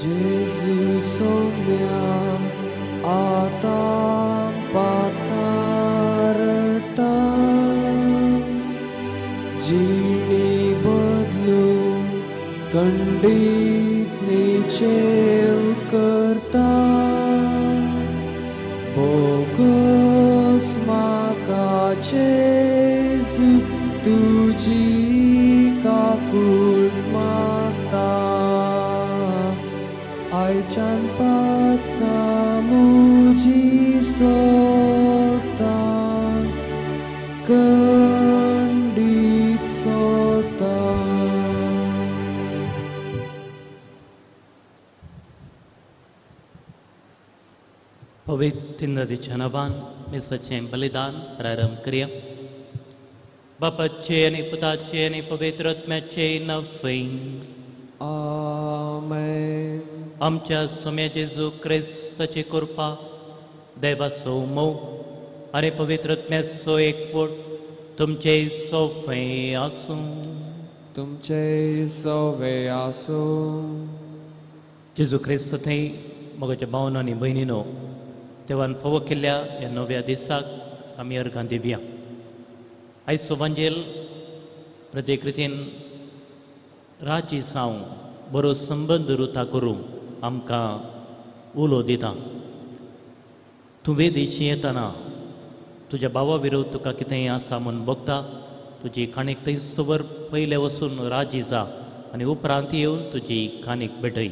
जेजू सोम्या आतां पाकारता जिणी बदलून खंडीत निचेव करता बोगस म्हाका जेजू तुजी काकूट मागता आयच्यान पातकां मुजी सोडटा खंडीत सोडटा. पवित्र नदीच्या नांवान मिसाचें बलिदान प्रारंभ करया. बापाचे आनी पुताचे आनी पवित्र आत्म्याचे नांवे. आमेन. आमच्या सोम्या जेजू क्रिस्ताची कृपा, देवाचो मोग आनी पवित्र आत्म्याचो एकवट तुमचे सोफे आसूं. तुमचे सोवे आसूं. जेजू क्रिस्त थंय मोगाच्या भावनो आनी भयणीनो देवान फावो केल्ल्या ह्या नव्या दिसाक आमी अर्घां दिवया. आयज वांजेल प्रत्येक रितीन राजी साव बरो संबंद रुता करूं आमकां उलो दिता. तूं वेदीशी येतना तुज्या भावा विरोध तुका कितेंय आसा म्हूण भोगता, तुजी काणीक थंयच दवर, पयलें वचून राजी जा आनी उपरांत येवन तुजी काणीक भेटय.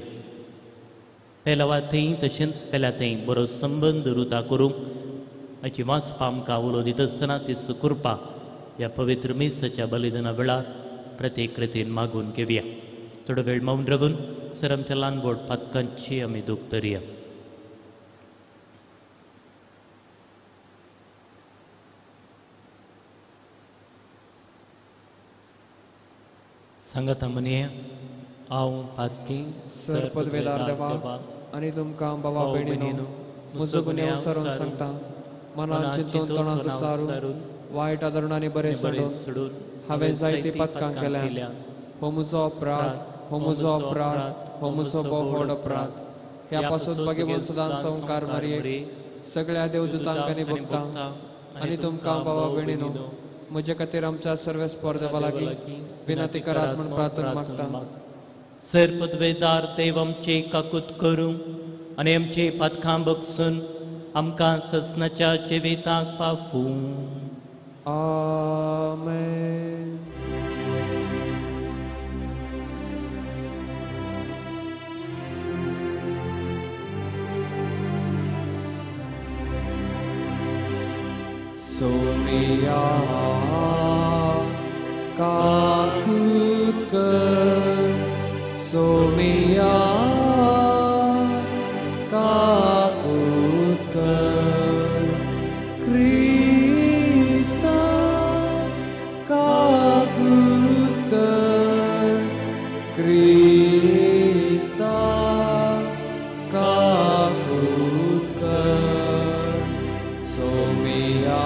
पेलावा थंय तशेंच पेल्या थंय बरो संबंद रुता करूंक हाची वाचपा आमकां उलो दिता आसतना ती सुकृपा ह्या पवित्र मिसाच्या बलिदाना वेळार प्रत्येक रितीन मागून घेवया. थोडो वेळ मौन रावून सर आमच्या ल्हान बोट पातकांची आमी दूख धरया. सांगाता म्हणया, हांव पातकी सर पदवेदार देवा आनी तुमकां बाबा भयणीनो म्हजो गुन्यांव सारून सांगता, मनान चिंतून तोंडांत सारून वायट आदरणांनी बरें सोडून हांवें जायतीं पातकां केल्या. हो म्हजो अपराध, हो म्हजो अपराध, हो म्हजो भोव व्हड अपराध. ह्या पासून भगवान सदां संवकार मारये सगळ्या देवदूतांक आनी भक्तांक आनी तुमकां बाबा भयणीनो म्हजे खातीर आमच्या सर्वेस्पर देवा लागीं विनंती करात म्हूण प्रार्थना मागता. सर पदवेदार देव आमची काकूत करूं आनी आमची पातकां बगसून आमकां ससनाच्या जिविताक पावूं. आमेन. सोमिया काकूत कर, सोमिया काकूत कर, क्रिस्ता काकूत कर, क्रिस्ता काकूत कर, सोमिया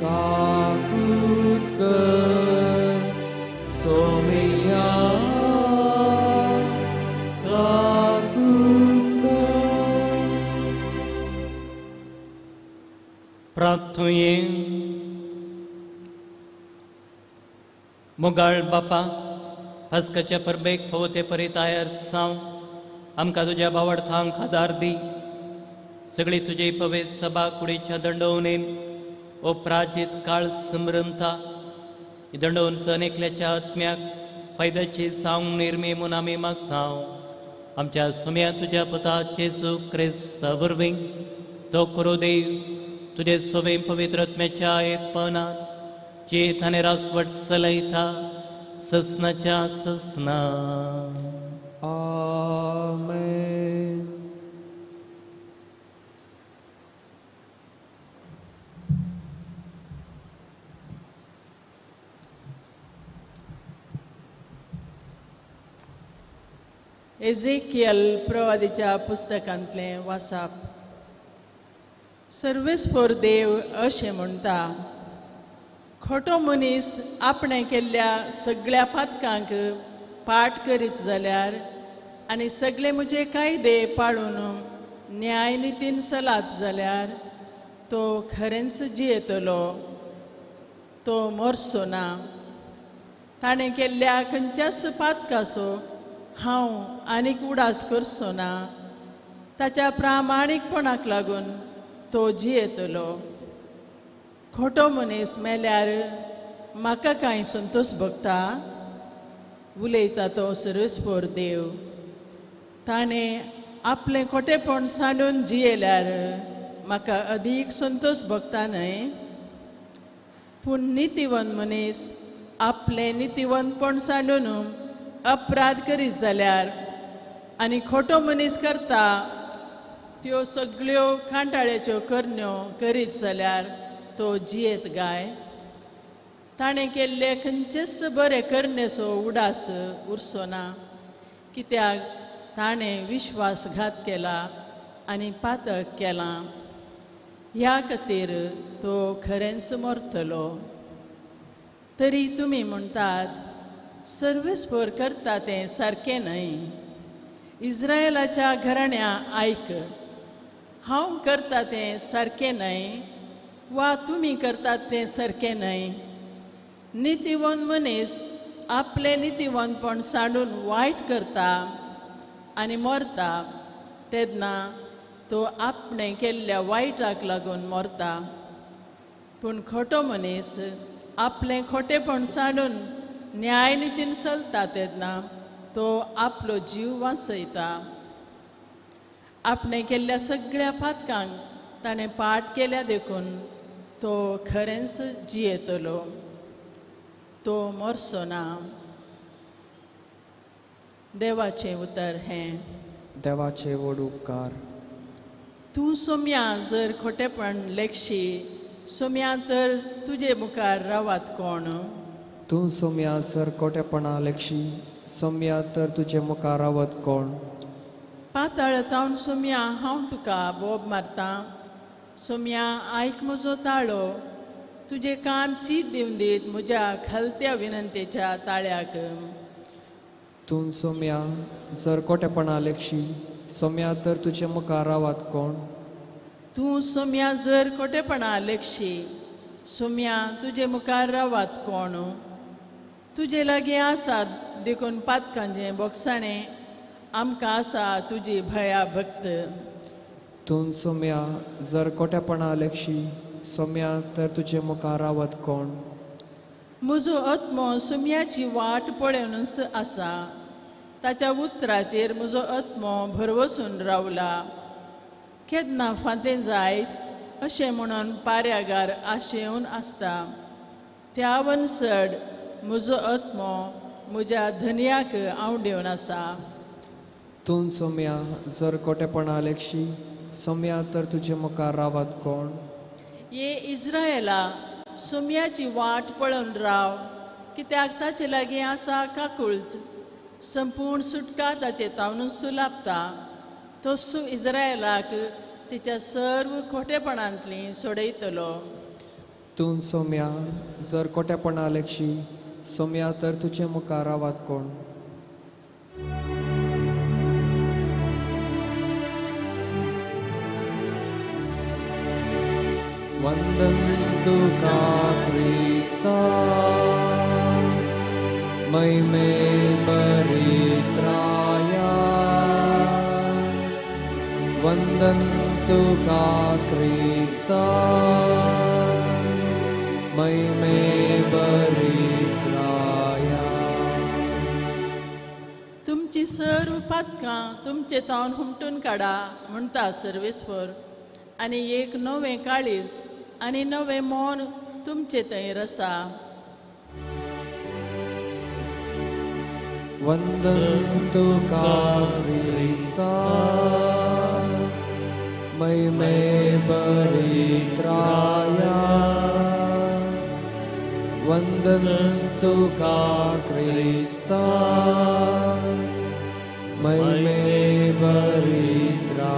काकूत कर, सोमिया काकूत कर. प्रार्थुये. मोगाळ बापा, फास्काच्या परबेक फावो ते परी तयार जावं आमकां तुज्या भावार्थांक आदार दी. सगळी तुजी पवित्र सभा कुडीच्या दंडवणेन ओ प्राजीत काळ समरंता ही दंडवण सण एकल्याच्या आत्म्याक फायद्याची जावंक निर्मी म्हूण आमी मागता. आमच्या सुम्या तुज्या पुता जेजू क्रिस्ता वरवीं तो करूं देव तुजे सोवे पवित्र आत्म्याच्या एकपणात चेत आनी रासवट चलयता ससनाच्या ससना. आमेन. एझेकियल प्रवादीच्या पुस्तकांतलें वासाप. सर्वेस्पोर देव अशें म्हणटा, खोटो मनीस आपणें केल्ल्या सगळ्या पातकांक पाठ करीत जाल्यार आनी सगळे म्हजे कायदे पाळून न्यायनितीन चलात जाल्यार तो खरेंच जियेतलो, तो मरचो ना. ताणें केल्ल्या खंयच्याच पातकाचो हांव आनीक उडास करचो ना. ताच्या प्रामाणीकपणाक लागून तो जियेतलो. खोटो मनीस मेल्यार म्हाका कांय संतोश भोगता? उलयता तो सर्वेस्पोर देव. ताणें आपलें खोटेपण सांडून जियेल्यार म्हाका अदीक संतोश भोगता न्हय? पूण नितीवंत मनीस आपलें नितीवंतपण सांडून अपराध करीत जाल्यार आनी खोटो मनीस करता त्यो सगळ्यो कांटाळ्याच्यो करण्यो करीत जाल्यार तो जियेत गाय. ताणें केल्ले खंयचेच बरे करणेचो उडास उरचो ना, कित्याक ताणें विश्वासघात केला आनी पातक केलां. ह्या खातीर तो खरेंच मरतलो. तरी तुमी म्हणटात सर्वेस्पोर करता तें सारकें न्हय. इस्रायलाच्या घराण्या आयक, हांव करता तें सारकें न्हय वा तुमी करतात तें सारकें न्हय. नितीवंत मनीस आपलें नितीवंतपण सांडून वायट करता आनी मरता तेन्ना तो आपणें केल्ल्या वायटाक लागून मरता. पूण खोटो मनीस आपलें खोटेपण सांडून न्यायनितीन चलता तेन्ना तो आपलो जीव वांचयता. आपणें केल्ल्या सगळ्या पातकांक ताणें पाठ केल्या देखून तो खरेंच जियेतलो, तो मरचो ना. देवाचें उतर हें. देवाचे व्हड उपकार. तूं सोम्या जर खोटेपण लेखशी, सोम्या तर तुजे मुखार रावात कोण? तूं सोम्या जर खोटेपणा लेखशी, सोम्या तर तुजे मुखार रावत कोण? पाताळ तावन सोम्या हांव तुका बोब मारतां. सोम्या आयक म्हजो ताळो, तुजे कान चीत दिवन दीत म्हज्या खालत्या विनंतेच्या ताळ्याक. तूं सोम्या जर खोटेपणा लेखशी, सोम्या तर तुजे मुखार रावात कोण? तूं सोम्या जर खोटेपणा लेखशी, सोम्या तुजे मुखार रावात कोण? तुजे लागीं आसा देखून पातकांचें बोगसाणें, आमकां आसा तुजी भया भक्त. तूं सोम्या जर खोटेपणा लेखशी, सोम्या तर तुजे मुखार रावत कोण? म्हजो आत्मो सोम्याची वाट पळोवनच आसा, ताच्या उतराचेर म्हजो आत्मो भरवसून रावला. केन्ना फांतें जायत अशें म्हणून पाऱ्यागार आशेवन आसता. त्या वनसड म्हजो आत्मो म्हज्या धनयाक आंवडेवन आसा. तूं सोम्या जर खोटेपणा लेखशी, सोम्या तर तुजे मुखार रावत कोण? ये इस्रायला, सोम्याची वाट पळोवन राव, कित्याक ताचे लागीं आसा काकुळट. संपूर्ण सुटका ताचे तावनूच लाभता. तसो इस्रायलाक तिच्या सर्व खोटेपणांतली सोडयतलो. तूं सोम्या जर खोटेपणा लेखशी, सोम्या तर तुजे मुखार रावात कोण? वंदन तुका क्रिस्ता, महिमे परित्राया. वंदन तुका क्रिस्ता, महिमे परित्राया. तुमची सर्व पातकां तुमचे तावन हुमटून काडा म्हणटा सर्वेस्पर, आनी एक नवें काळीज आनी नवें मन तुमचे थंय रसा. वंदन तुका क्रिस्ता, महिमे परित्राया. वंदन तुका क्रिस्ता, महिमे परित्राया.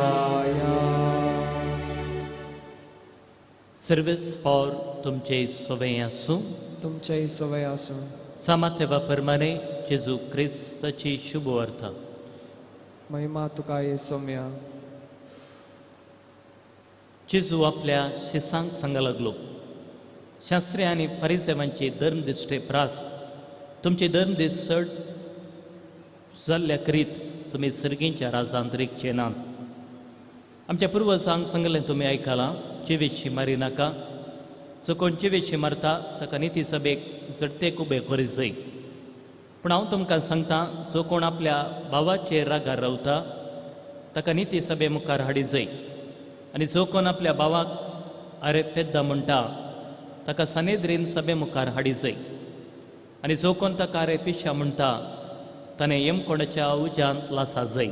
सर्वेस्पोर तुमचे सवय आसूं. तुमचे सवय आसूं. सामातेवा प्रमाणे जेजू क्रिस्ताची शुभवार्ता. महिमा तुका ये सोम्या. जेजू आपल्या शिसांक सांगा लागलो, शास्त्री आनी फारिसेवांची धर्मदिश्टे प्रास तुमची धर्मदिश्ट चड जाल्ल्या करीत तुमी सर्गींच्या राजांत रिगचे नात. आमच्या पुर्वजांक सांगलें तुमी आयकलां, जिवेशी मारी नाका, जो कोण जिवेशी मारता ताका निती सभेक झडतेक उबे करी जाय. पूण हांव तुमकां सांगता, जो कोण आपल्या भावाचेर रागार रावता ताका निती सभे मुखार हाडी जाय, आनी जो कोण आपल्या भावाक अरे पेद्दा म्हणटा ताका सानेद्रीन सभे मुखार हाडी जाय, आनी जो कोण ताका अरे पिशा म्हणटा ताणें येमकोंडाच्या उज्यांत लासा जाय.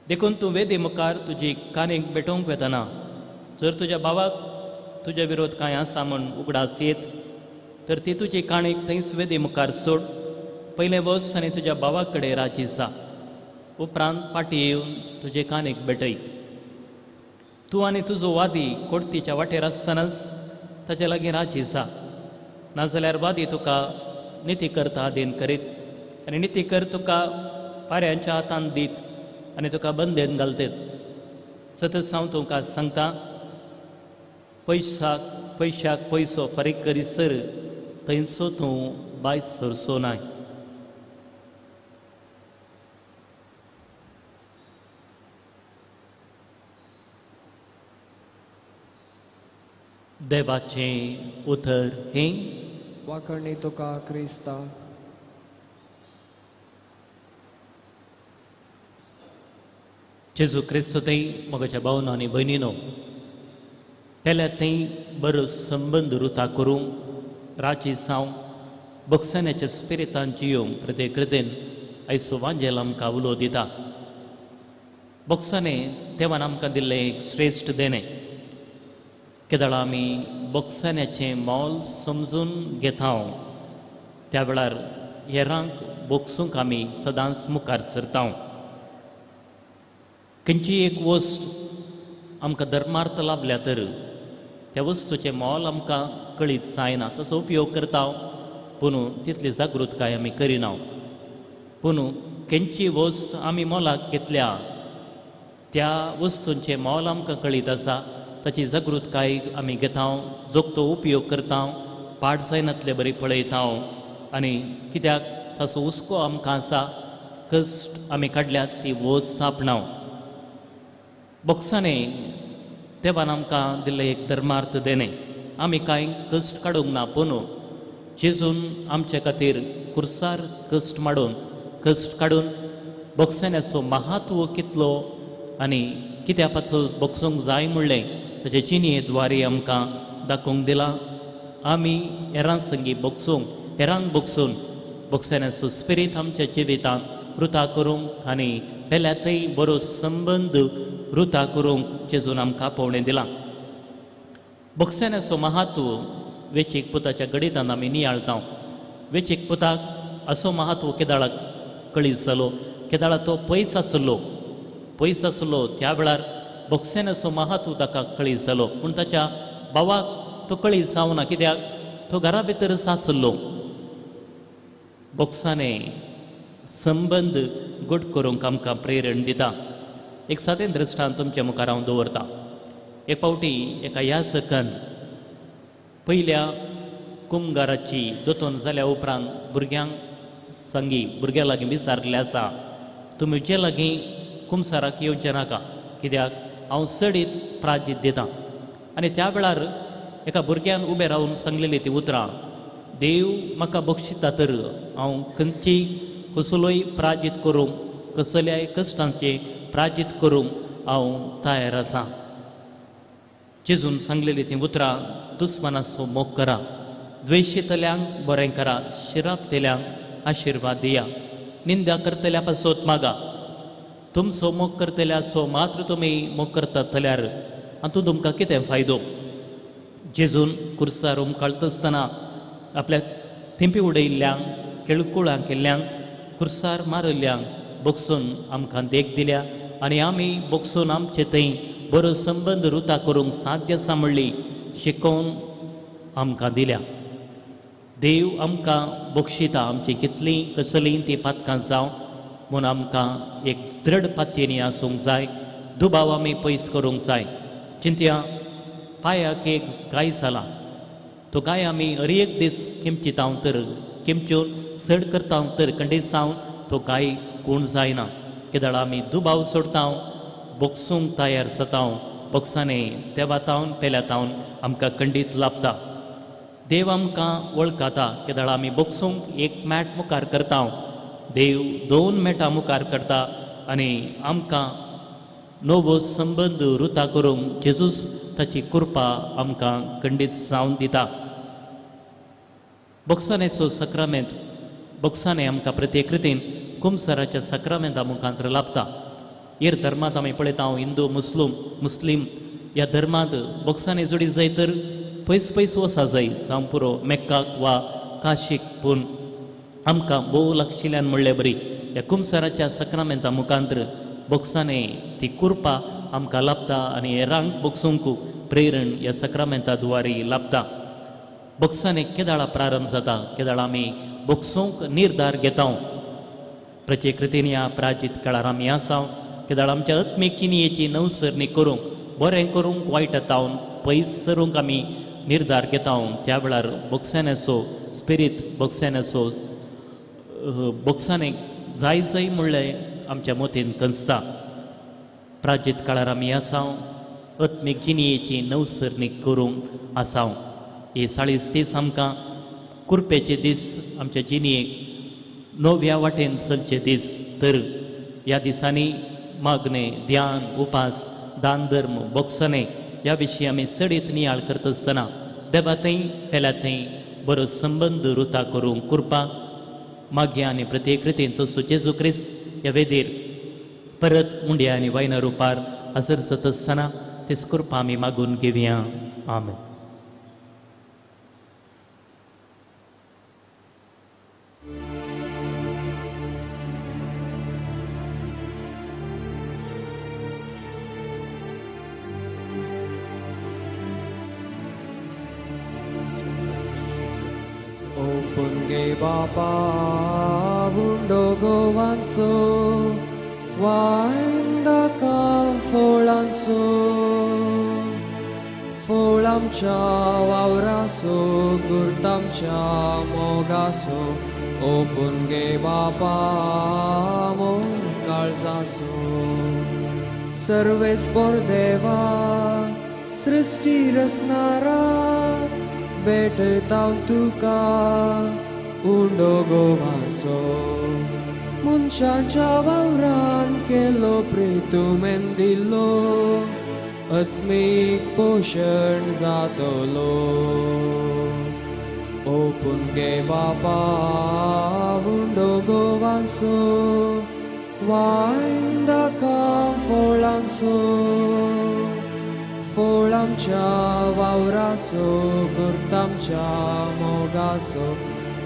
देखून तूं वेदी मुखार तुजी कानीक भेटोवंक वेतना जर तुज्या भावाक तुज्या विरोध कांय आसा म्हूण उगडास येत तर ती तुजी काणीक थंयच वेदी मुखार सोड, पयलें वच आनी तुज्या भावा कडेन राजी जा, उपरांत फाटीं येवन तुजे कानीक भेटय. तूं आनी तुजो वादी कोडतीच्या वाटेर आसतनाच ताचे लागीं राजी जा, नाजाल्यार वादी तुका निती करता आदीन करीत आनी निती कर तुका पाऱ्यांच्या हातान दीत आनी तुका बंदेन घालतेत. सतत हांव तुमकां सांगता, पयशाक पयसो फारीक करीसर थंयचो तूं भायर सरचो नाय. देवाचें उतर हें. वाकणी तुका क्रिस्ता. जेजू क्रिस्त थंय म्हज्या भावनो आनी भयणीनो, पेल्या थंय बरो संबंद रुता करूंक राजी साव बक्षाण्याच्या स्पिरितान जियोवंक प्रत्येक कृतेन आयचो वांजेल आमकां उलो दिता. बक्षाने देवान आमकां दिल्लें एक श्रेश्ठ देणें. केदळा आमी बक्षाण्याचें मोल समजून घेता त्या वेळार हेरांक बोगसूंक आमी सदांच मुखार सरता. खंयची एक वस्त आमकां धर्मार्थ लाभल्या तर त्या वस्तूचें मोल आमकां कळीत जायना, तसो उपयोग करता पूण तितली जागृतकाय आमी करिना. पूण खंयची वस्त आमी मोलाक घेतल्या त्या वस्तूंचें मोल आमकां कळीत आसा, ताची जागृतकाय आमी घेता, जोगतो उपयोग करता, पाड जायनातले बरी पळयता आनी कित्याक ताचो हुस्को आमकां आसा, कश्ट आमी काडल्यात ती वस्त आपणाव. बक्षाने देवान आमकां दिल्लें एक धर्मार्थ देणें. आमी कांय कश्ट काडूंक ना, पूण जेजून आमचे खातीर कुर्सार कश्ट माडून कश्ट काडून बक्षाण्याचो महत्व कितलो आनी कित्या पासून बक्षूंक जाय म्हणलें ताचे जिणये द्वारे आमकां दाखोवंक दिलां. आमी हेरां संगी बक्षूंक, हेरांक बक्षून बक्षाण्याचो स्पिरीत आमच्या जिवितांत रुता करूंक आनी पेल्या थंय बरो संबंद रुता करूंक जेजून आमकां आपोवणें दिलां. बक्षाण्याचो महत्व वेचीक पुताच्या गणितान आमी नियाळता. वेचीक पुताक असो महत्व केदाळाक कळीत जालो, केदाळा तो पयस आसलो, पयस आसलो त्या वेळार बक्षाण्याचो महत्व ताका कळीत जालो, पूण ताच्या भावाक तो कळीत जावना, कित्याक तो घरा भितरच आसलो. बक्षाने संबंद गोड करूंक आमकां प्रेरण दिता. एक सादें दृश्टांत तुमच्या मुखार हांव दवरता. एक फावटी एका याजकान पयल्या कुमगाराची दोतोन जाल्या उपरांत भुरग्यांक सांगी, भुरग्यां लागीं विचारलें आसा, तुमी जे लागीं कुमसाराक येवचें नाका, कित्याक हांव चडीत प्राजीत दितां. आनी त्या वेळार एका भुरग्यान उबें रावन सांगलेली ती उतरां, देव म्हाका बक्षिता तर हांव खंयची कसलोय प्राजीत करूंक, कसल्याय कश्टांचें प्राजीत करूंक हांव तयार आसा. जेजून सांगलेली ती उतरां, दुस्मानाचो मोग करा, द्वेशितल्यांक बरें करा, शिरापतेल्यांक आशिर्वाद दिया, निंदा करतल्या पासत मागा, तुमचो मोग करतल्याचो मात्र तुमी मोग करतात जाल्यार हातूंत तुमकां कितें फायदो? जेजून कुर्सार उमकाळता आसतना आपल्या थिंपी उडयल्ल्यांक, केळकुळां केल्ल्यांक, कुर्सार मारिल्ल्यांक बगसून आमकां देख दिल्या आनी आमी बगसून आमचे थंय बरो संबंद रुता करूंक साध्य आसा म्हणली शिकोवन आमकां दिल्या. देव आमकां बक्षिता आमची कितलीं कसलीं ती पातकां जावं म्हूण आमकां एक दृढ पातयेनी आसूंक जाय. दुबाव आमी पयस करूंक जाय. चिंतया पांयाक एक गाय जाला, तो गाय आमी हर एक दीस किमचितां तर किमच्यो चड करता तर खंडीत जावन तो गाय कोण जायना. केदळ आमी दुबाव सोडता, बोक्सूंक तयार जाता, बोक्सांनी देवा तावन पेल्या तावन आमकां खंडीत लाभता. देव आमकां वळखता. केदळ आमी बोक्सूंक एक मॅट मुखार करता, देव दोन मेटां मुखार करता आनी आमकां नवो संबंद रुता करूंक जेजूस ताची कृपा आमकां खंडीत जावन दिता. बोक्सानेचो सक्रामेंत बोक्साने आमकां प्रत्येक रितीन कुमसराच्या सक्रामेंता मुखांत लाभता. हेर धर्मांत आमी पळयता, हिंदू मुस्लीम ह्या धर्मांत बोक्साने जोडी जाय तर पयस पयस वचा जाय, जावं पुरो मेक्काक वा काशीक, पूण आमकां भोव लागशिल्ल्यान म्हणले बरी ह्या कुमसराच्या सक्रामेंता मुखांत बोक्साने ती कृपा आमकां लाभता आनी हेरांक बोक्सूंक प्रेरण ह्या सक्रामेंता द्वारे लाभता. बोक्साने केदाळा प्रारंभ जाता, केदाळा आमी बोक्सूंक निर्धार घेता. प्रत्येक रितीन ह्या प्राचीत काळार आमी आसा. केदाळ आमच्या आत्मीक जिणयेची नवसरणी करूंक, बरें करूंक, वायट तावन पयस सरूंक आमी निर्धार घेता. त्या वेळार बोक्सान्याचो स्पिरीत बोक्सान्याचो बोक्साने जाय जाय म्हणलें आमच्या मोतीन कंसता. प्राचीत काळार आमी आसा, आत्मीक जिणयेची नवसरणी करूंक आसा. हे 40 दीस आमकां कुरपेचे दीस, आमच्या जिणयेक नव्या वाटेन चलचे दीस. तर ह्या दिसांनी मागणे, ध्यान, उपास, दान धर्म, बोक्सणे ह्या विशीं आमी चडीत नियाळ करता आसतना देवा थंय पेल्या थंय बरो संबंद रुता करूंक कृपा मागया आनी प्रत्येक रितीन तसो जेजू क्रिस्त ह्या वेदीर परत उंड्या आनी वायना रुपार हजर जाता आसतना तेच कृपा आमी मागून घेवया. आमेन. बापा उंडो गोवांचो वायन दाका फोळांचो, फोळ आमच्या वावरासो, गुर्तामच्या मोगासो, ओपून गे बापा मोग काळजासो. सर्वेस पोर देवा सृष्टी रचणारा, भेटता तुका उंडो गोवासो. मनशाच्या वावरान केलो प्रितुमेन दिलो, आत्मीक पोशण जातलो. ओपून गे बापा उंडो गोवांचो वायन दाका फोळांचो, फोळ आमच्या वावरासो, गुर्तामच्या मोगासो,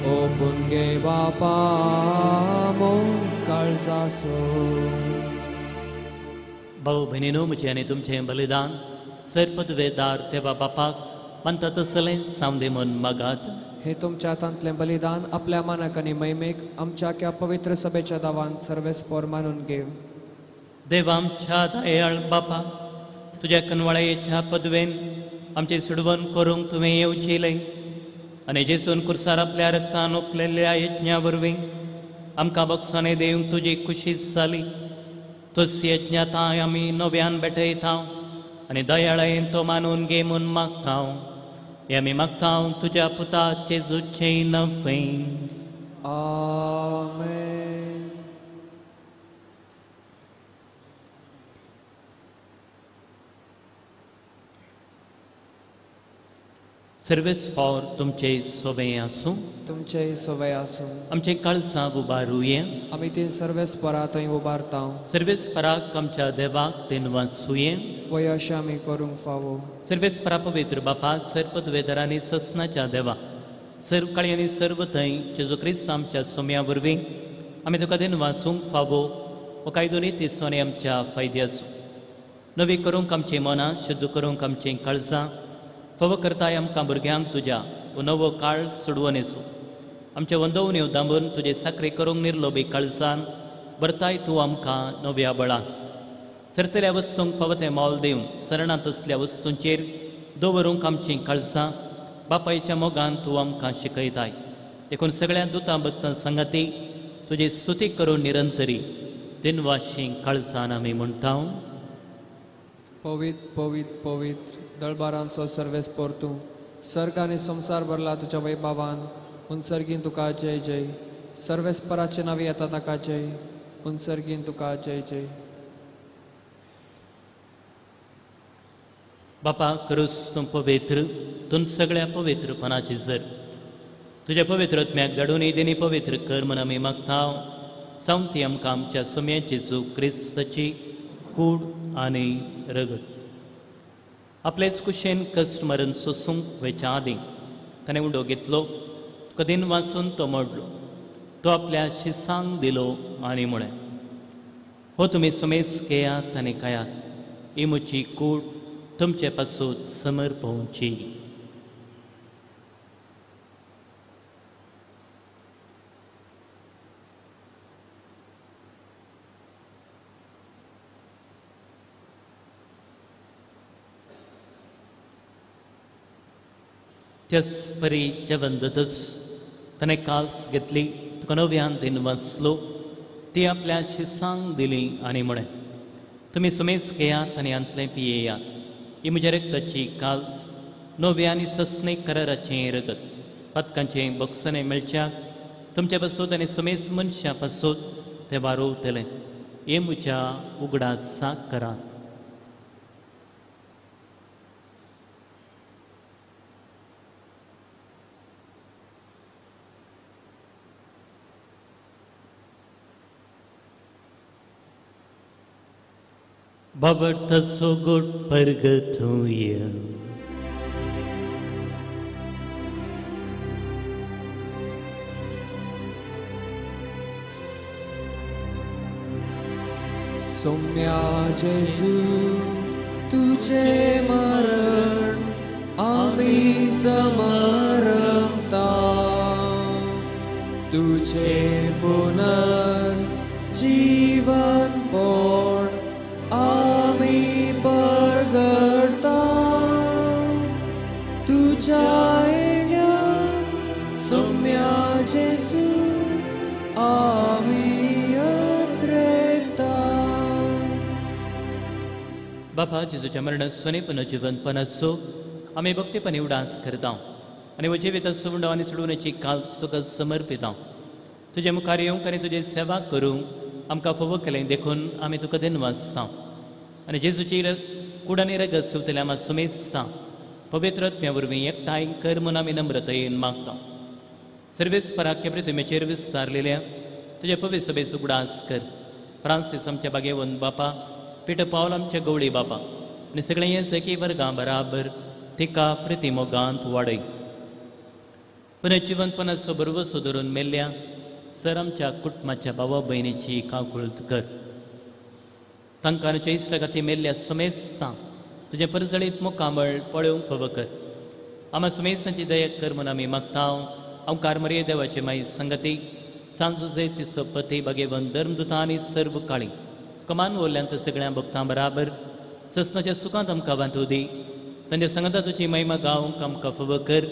ओपून गे बापा मोग काळजासो. भाऊ भयणीनो, म्हजें आनी तुमचें बलिदान सर पदवेदार देवा बापाक मानता तसलें सावंदे म्हूण मागात. हे तुमच्या हातांतलें बलिदान आपल्या मानाक आनी महिमेक आमच्या ह्या पवित्र सभेच्या दावान सर्वेस्पोर मानून घेव. देवा आमच्या दयाळ बापा, तुज्या कनवाळ्याच्या पदवेन आमचें सुडवण करूंक तुवें येवचेलें आनी जेजून कुर्सार आपल्या रक्तान ओंपलेल्या यज्ञा वरवीं आमकां बोक्साने दिवंक तुजी खुशी जाली. तोच यज्ञाताय आमी नव्यान भेटयता आनी दयाळायेन तो मानून घे म्हूण मागता. हें आमी मागता तुज्या पुता जेजूचें नवें. आमेन. सर्वेस फावर तुमचे सोवे आसूं, तुमचे सोवे आसूं. आमचे काळजां उबारुये, आमी ती सर्वेस परा थंय उबारता. सर्वेस पराक आमच्या देवाक देनवासुये, वय अशें आमी करूंक फावो. सर्वेस परा पवित्र बापा, सर्व पदवेदारांनी ससनाच्या देवा, सर्व काळी आनी सर्व थंय जेजू क्रिस्त आमच्या सोम्या वरवीं आमी तुका देनवासूंक फावो. हो कायदो नी सोने आमच्या फायद्याचो. नवी करूंक आमचीं मनां, शुद्ध करूंक आमचीं काळजां, फावो करताय आमकां भुरग्यांक तुज्या हो नवो काळ सोडवून येसू आमच्या वंदोवण्यो दांबून तुजे साकरे करूंक निर्लोबी काळजान भरताय तूं आमकां नव्या बळान. सरतल्या वस्तूंक फावो तें मोल दिवन सरणांत असल्या वस्तूंचेर दवरूंक आमचीं काळजां बापायच्या मोगान तूं आमकां शिकयताय. देखून सगळ्या दुतां भक्तां सांगाती तुजी स्तुती करून निरंतरी दिनवाशी काळजान आमी म्हणटा. पवित्र पवित्र पवित्र दळबारांचो सर्वेस्पोर तूं, सर्ग आनी संवसार भरला तुज्या वैभवान. उनसर्गीन तुका जय जय. सर्वेस्पराचे नांवी येता ताका जय. उनसर्गीन तुका जय जय. बापा क्रूस तूं पवित्र, तूं सगळ्या पवित्रपणाची जर तुज्या पवित्र आत्म्याक धाडून दिनी पवित्र कर म्हण आमी मागता. सावती आमकां आमच्या सोम्याची जेजू क्रिस्ताची कूड आनी रगत. आपलेच कुशेन कश्ट मरण सोसूंक वयच्या आदीं ताणें उडो घेतलो, तुका दिन वाचून तो मोडलो, तो आपल्या शिसांक दिलो आनी म्हळें, हो तुमी सुमेस घेयात आनी खायात, ही म्हजी कूड तुमचे पासून समर्पवची. त्याच परी जेवण जातच ताणें काल्स घेतली, तुका नव्यान दिन वाचलो, ती आपल्या शिसांक दिली आनी म्हळें, तुमी सुमेस घेयात आनी हांतलें पियेयात, ही म्हज्या रगताची काल्स, नव्या आनी सस्ने कराराचें रगत, पातकांचें बक्षणें मेळच्याक तुमच्या पासून आनी सुमेस मनशां पासून तें वारोवतलें. हें म्हज्या उगडासाक करात. बाबर्थ गोड परगतूय. सोम्या जेजू तुझे मरण आमी समरता, तुझे पुनर्जीवन पण आमी परगडता, तुझ्या येण्यान सोम्या जेजू आमी अत्रेता. बापा जेजूच्या मरण सोने पुनर्जीवनपणाचो आमी भक्तीपणी उडास करता आनी हो जिवीत सोडून आनी सोडवण्याची काल तुका समर्पिता. तुजे मुखार येवंक आनी तुजी सेवा करूंक आमकां फावो केलें देखून आमी तुका दिनवासता आनी जेजूची कूड आनी रगत सोंपतलें आमी सुमेजता. पवित्र आत्म्या वरवीं एकठांय कर म्हूण आमी नम्रतायेन मागता. सर्वेस्पराख्या पृथ्वीचेर विस्तारलेल्या तुज्या पवित्र सभेचो उगडास कर. फ्रांसीस आमच्या बागेवन बापा, पिटर पावल आमच्या गवळी बापा आनी सगळें हें सखी वर्गां बराबर तिका प्रतिमोगांत वाडय. पुनर्जिवनपणाचो भरवसो धरून मेल्ल्या सर आमच्या कुटुंबाच्या भावा भयणीची काकुळट कर. तांकां आमच्या इश्टा खातीर मेल्ल्या सुमेस्तां तुजें परजळीत मुखामळ पळोवंक फावो कर. आमा सुमेस्तांची दया कर म्हूण आमी मागता. अवकार मरिये देवाचे माई संगती सांजुजे तिसो पती बागेवन धर्मदुतां आनी सर्व काळी तुका मान वरल्यान सगळ्या भक्तां बराबर ससनाच्या सुखांत आमकां वांटू दी. तांच्या संगता तुजी महिमा गावंक आमकां फावो कर.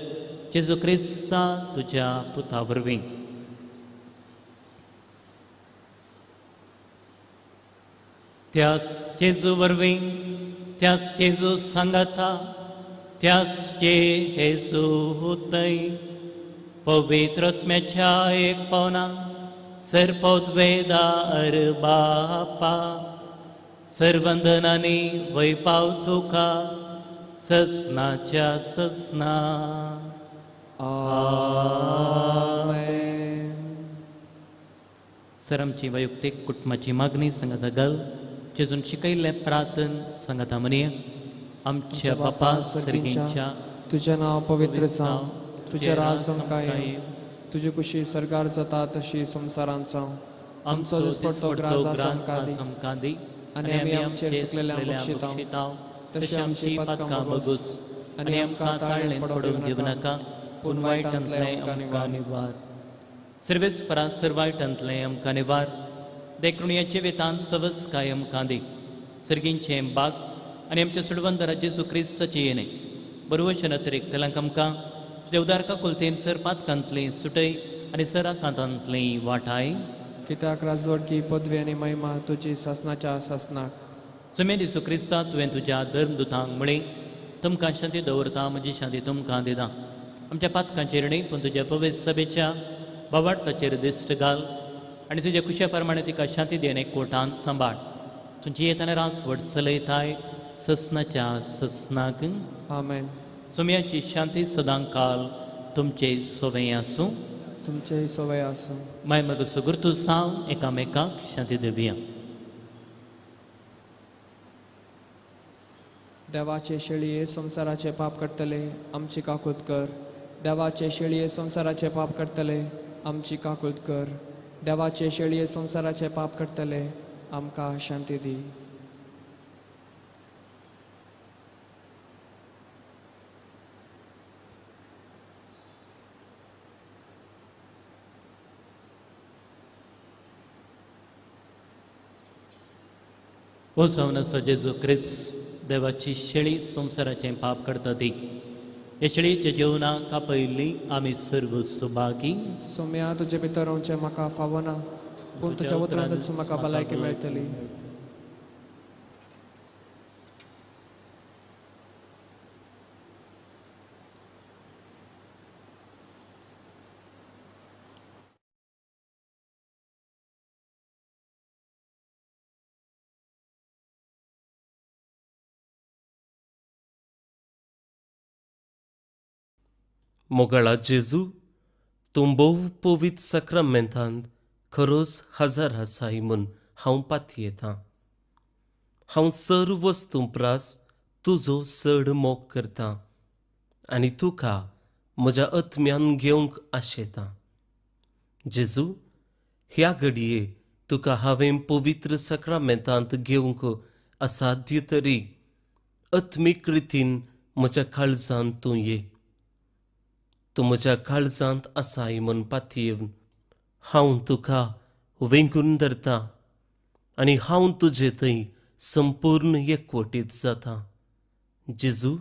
जेजू क्रिस्ता तुज्या पुता वरवीं. त्याच जेजू वरवीं, त्याच जेजू सांगाता, त्याच जेजू हुतय पवित्र आत्म्याच्या एक पावना सर्पोद्वेदार बापा सर्वंदनानी वैपाव तुका ससनाच्या ससना. आमेन. सर आमची वैयक्तीक कुटुंबाची मागणी सांगाता घाल. जेजून शिकयल्लें प्रार्थन सांगाता म्हणया. आमच्या बापा सर्गींच्या तुजें नांव पवित्र जावं, तुजें राज आमकां येवं, तुजी कुशी सरकार जाता तशी संवसारांत जावं. आमचो दिसपडतो ग्रास आमकां दी आनी आमी आमचे चुकलेल्यांक बक्षितांव तशें आमची पातकां बगूच आनी आमकां ताळणेंत पडूंक दिवं नाका, पूण वायटांतलें आमकां निवार. सर्वेस्परा सर वायटांतलें आमकां निवार, देखून ह्या जिवितांत सवस्काय आमकां दी. सर्गींचें बाग आनी आमच्या सुडवंदरा जेजू क्रिस्ताचें येणें बरवशें अतिरिक्त आमकां तुज्या उदार काकुळतेन सर पातकांतलीं सुटय आनी सर आकांतांतलीं वाटाय. कित्याक राजवटकी पदवी आनी महिमा तुजी सासनाच्या सासनाक. सुमे जेजू क्रिस्ता, तुवें तुज्या धर्मदुतांक म्हळें, तुमकां शांती दवरता, म्हजी शांती तुमकां दिता. आमच्या पातकांचेर न्ही पूण तुज्या पवित्र सभेच्या बावार्थाचेर दिश्ट घाल आनी तुज्या कुशा प्रमाणे तिका शांती दी आनी कोटान सांबाळ. तुजी येताना रासवट चलयताय ससनाच्या ससनाक. आमेन. सोम्याची शांती सदांकाल तुमचे सोवे आसूं. तुमचे सोवे आसूं. माय मग सुगुर्तू साव एकामेकाक शांती दिवया. देवाचे शेळये संवसाराचे पाप करतले आमची काकूत कर. देवाचे शेळये संवसाराचे पाप करतले आमची काकूत कर. देवाचे शेळये संवसाराचे पाप करतले आमकां शांती दी. ओ जावन आसा जेजू क्रिस्त, देवाची शेळी संवसाराचें पाप करता ती. हे शेळीच्या जेवणाक आपयल्ली आमी सर्व सुभागी. सोम्या, तुजे भितर रावचें म्हाका फावना, पूण तुज्या उतरांतच म्हाका भलायकी मेळटली. मोगाळा जेजू, तूं भोव पवित्र साक्रामेंतांत खरोच हजर आसाय म्हूण हांव पातयेतां. हांव सर्व वस्तूं प्रास तुजो चड मोग करतां आनी तुका म्हज्या आत्म्यान घेवंक आशेतां. जेजू, ह्या घडये तुका हांवें पवित्र साक्रामेंतांत घेवंक असाध्य तरी आत्मीक रितीन म्हज्या काळजांत तूं ये. तूं म्हज्या काळजांत आसाय म्हूण पातयेवन हांव तुका वेंगून धरता आनी हांव तुजे थंय संपूर्ण एकवटीत जाता. जेजू,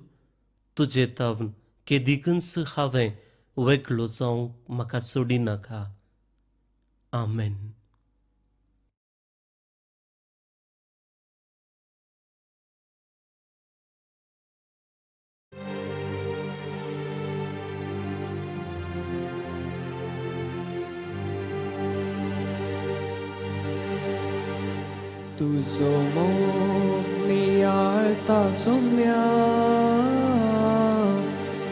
तुजे तावन केदिकूच हांवें वेगळो जावंक म्हाका सोडिनाका. आमेन. तुजो मोग नियाळता सोम्या,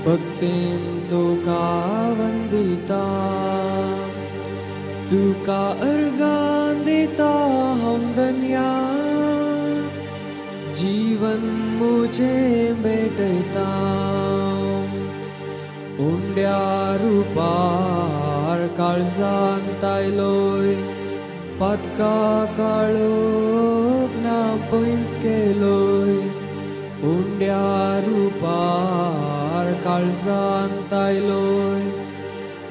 भक्तीन तुका वंदिता, तुका अर्गां दिता हांव धन्या, जीवन मुझे भेटयता. उंड्या रुपार काळजांत आयलोय, पातका काळोख ना पयस केलोय. उंड्या रुपार काळजांत आयलोय,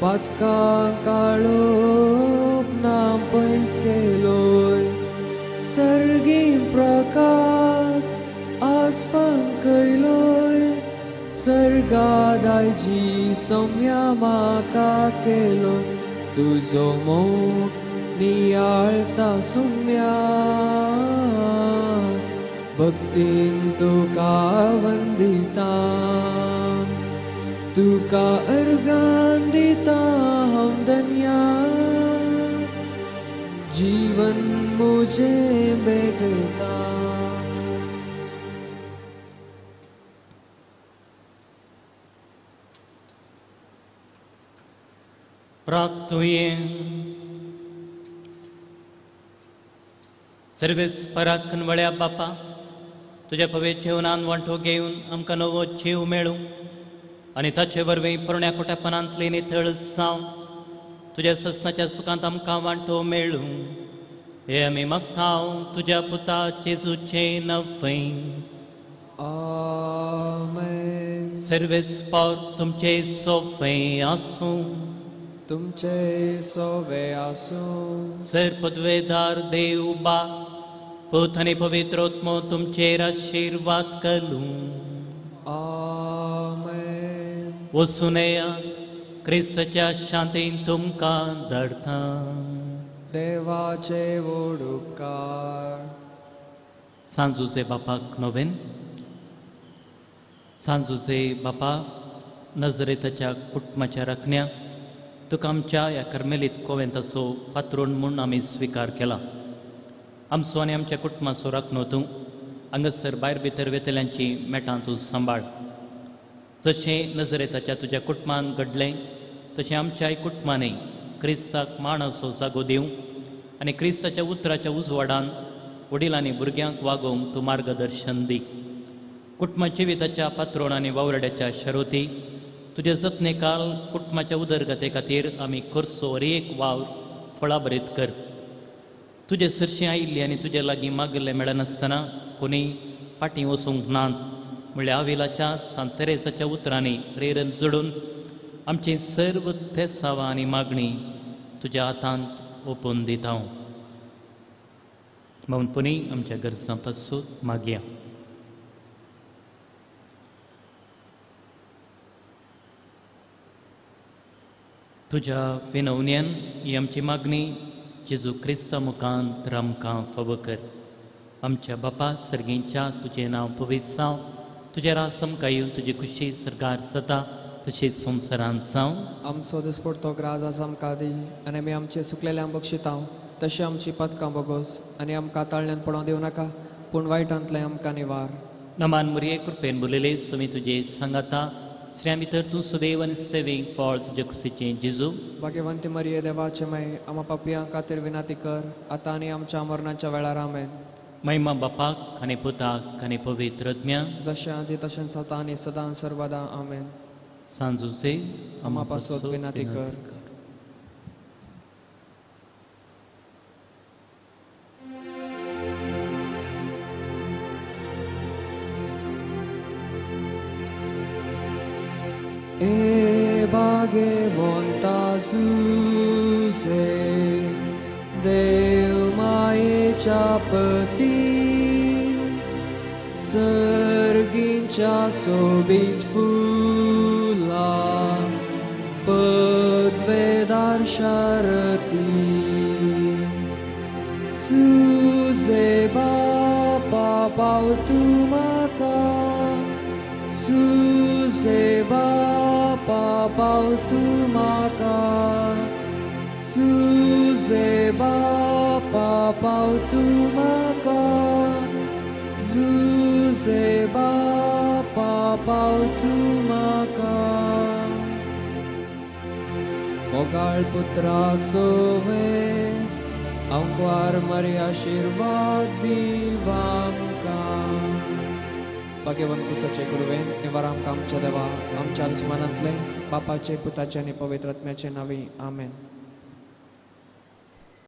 पातका काळोख ना पयस केलोय. सर्गी प्रकाश आसफांक कयलोय, सर्गादायजी सौम्या म्हाका केलोय. तुजो मोग नियाळता सोम्या, भक्तीन तुका वंदिता, तुका अर्गां दिता हांव धन्या, जीवन मुझे भेटता. प्रार्थुये. सर्वेस्पराक वळ्या बापा, तुज्या पवित्र जेवणान वांटो घेवन आमकां नवो जीव मेळूं आनी ताचे वरवीं पोरण्या कोट्यापणांतली नितळ जावं तुज्या ससनाच्या सुखांत आमकां वांटो मेळूं. हे आमी मागता तुज्या पुता जेजूचें नवें. आमेन. सर्वेस्पोर तुमचे सोवे आसूं. तुमचे सोवे आसूं. सर पदवेदार देव बा पूत आनी पवित्र आत्मो तुमचेर आशिर्वाद करूं. आमेन. वचून येयात, क्रिस्ताच्या शांतीन तुमकां धाडटा. देवाचे व्हड उपकार. सांजुजे बापाक नोवेन. सांजुजे बापा, नजरेताच्या कुटुंबाच्या राखण्या तुका आमच्या ह्या कर्मेलीत कोवेंताचो पात्रोण म्हूण आमी स्विकार केला. आमचो आनी आमच्या कुटुंबाचो राखणो तूं हांगासर भायर भितर वेतल्यांची मेटां तूं सांबाळ. जशें नजरेताच्या तुज्या कुटुंबान घडलें तशें आमच्याय कुटुंबांनी क्रिस्ताक माणाचो जागो दिवं आनी क्रिस्ताच्या उतराच्या उजवाडान वडिलांनी भुरग्यांक वागोवंक तूं मार्गदर्शन दी. कुटुंबा जिविताच्या पात्रोण आनी वावराड्याच्या शरोती तुज्या जतने काल कुटुंबाच्या उदरगते खातीर आमी करचो एक वावर फळाभरीत कर. तुजे सरशीं आयिल्ली आनी तुजे लागीं मागिल्लें मेळनासतना कोणी फाटीं वचूंक नात म्हणल्यार आविलाच्या सांत तेरेजाच्या उतरांनी प्रेरण जोडून आमची सर्व तेसावां आनी मागणी तुज्या हातांत ओपून दिता. मौनपणी आमच्या गरजां पासून मागया. तुज्या विनवण्यान ही आमची मागणी जेजू क्रिस्ता मुखांत आमकां फावो कर. आमच्या बापा सर्गींच्या तुजें नांव पवित्र जावं, तुजें राज आमकां येवन, तुजी खुशी सरकार जाता तशीच संवसारांत जावं. आमचो दिसपडतो ग्रास आज आमकां दी आनी आमी आमचे सुकलेल्यांक बक्षिता तशें आमची पदकां बगोस आनी आमकां ताळ्यान पडोवंक दिवं नाका पूण वायटांतलें आमकां निवार. नमान मुरये कृपेन बोलयले सुमी तुजे सांगाता, स्त्रियां भितर तूं सुदैव आनी सेवेक फळ तुजे कुशीचें जेजू. भाग्यवंती मरिये देवाचे माय, आमा पापयां खातीर विनंती कर आतां आनी आमच्या मरणाच्या वेळार. आमेन. महिमा बापाक आनी पुताक आनी पवित्र आत्म्याक, जशें आदी तशेंच आतां आनी सदां सर्वदा. आमेन. सांजुचे आमा पासत विनंती कर. E भाग्यवंता सुसे देव मायेच्या पती, सर्गींच्या सोबीत फुला पदवेदार शारती. सुजे बापा पाव तूं म्हाका, सुजे बापा पाव तूं म्हाका, सुजे बापा पाव तूं म्हाका, सुजे बापा पाव तूं म्हाका. मोगाळ पुत्रा सोवे आंकवार मरी आशिर्वाद दी आमकां. भाग्यवंत क्रिस्ताचे कुरवेन निवार आमकां आमच्या देवा आमच्या दुस्मानांतले बापाचे पुताचे आनी पवित्र आत्म्याचे नांवी. आमेन.